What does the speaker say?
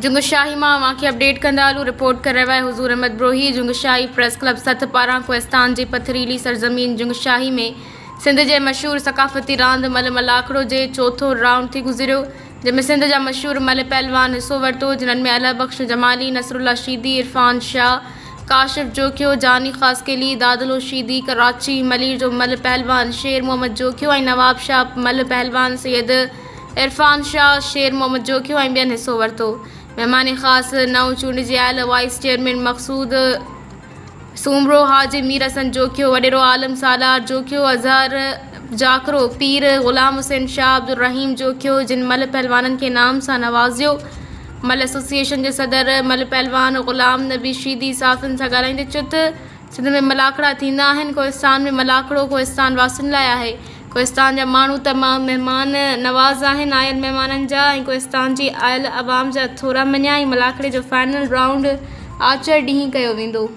جنگشاهي مان اوهان کي اپڊيٽ ڪندا هلون رپورٽ ڪري رهيو آهي حضور احمد بروهي جنگشاهي پريس ڪلب سٿ پاران ڪوهستان جي پٿريلي سرزمين جنگشاهي ۾ سنڌ جي مشهور ثقافتي راند ملهه ملاکڙو جي چوٿون رائونڊ ٿي گذريو جنهن ۾ سنڌ جا مشهور ملهه پهلوان حصو ورتو جنھن ۾ الهه بخش جمالي، نصرالله شيدي، عرفان شاهه، ڪاشف جوکيو، جاني خاصخيلي، دادلو شيدي، ڪراچي ملير جو ملهه پهلوان شير محمد جوکيو ۽ نوابشاهه ملهه پهلوان سيد عرفان شاهه، شير محمد جوکيو ۽ ٻين حصو ورتو. مهمان خاص نئون چونڊجي آيل وائيس چيئرمين مقصود سومرو، حاجي مير حسن جوکيو، وڏيرو عالم سالار جوکيو، اظهر جاکرو، پير غلام حسين شاهه، عبدالرحيم جوکيو جن ملهه پهلوانن کي انعام سان نوازيو. ملهه ايسوسيئيشن جي صدر ملهه پهلوان غلام نبي شيدي صحافين سان ڳالهائيندي چيو ته سنڌ ۾ ملاکڙا ٿيندا آهن، ڪوهستان ۾ ملاکڙو ڪوهستان واسين لاء آهي. ڪوهستان جا ماڻهو تمام مهمان نواز آهن، آيل مهمانن جا ۽ ڪوهستان جي آيل عوام جا ٿورا مڃيا ۽ ملاکڙي جو فائنل رائونڊ آچر ڏينهن ڪيو ويندو.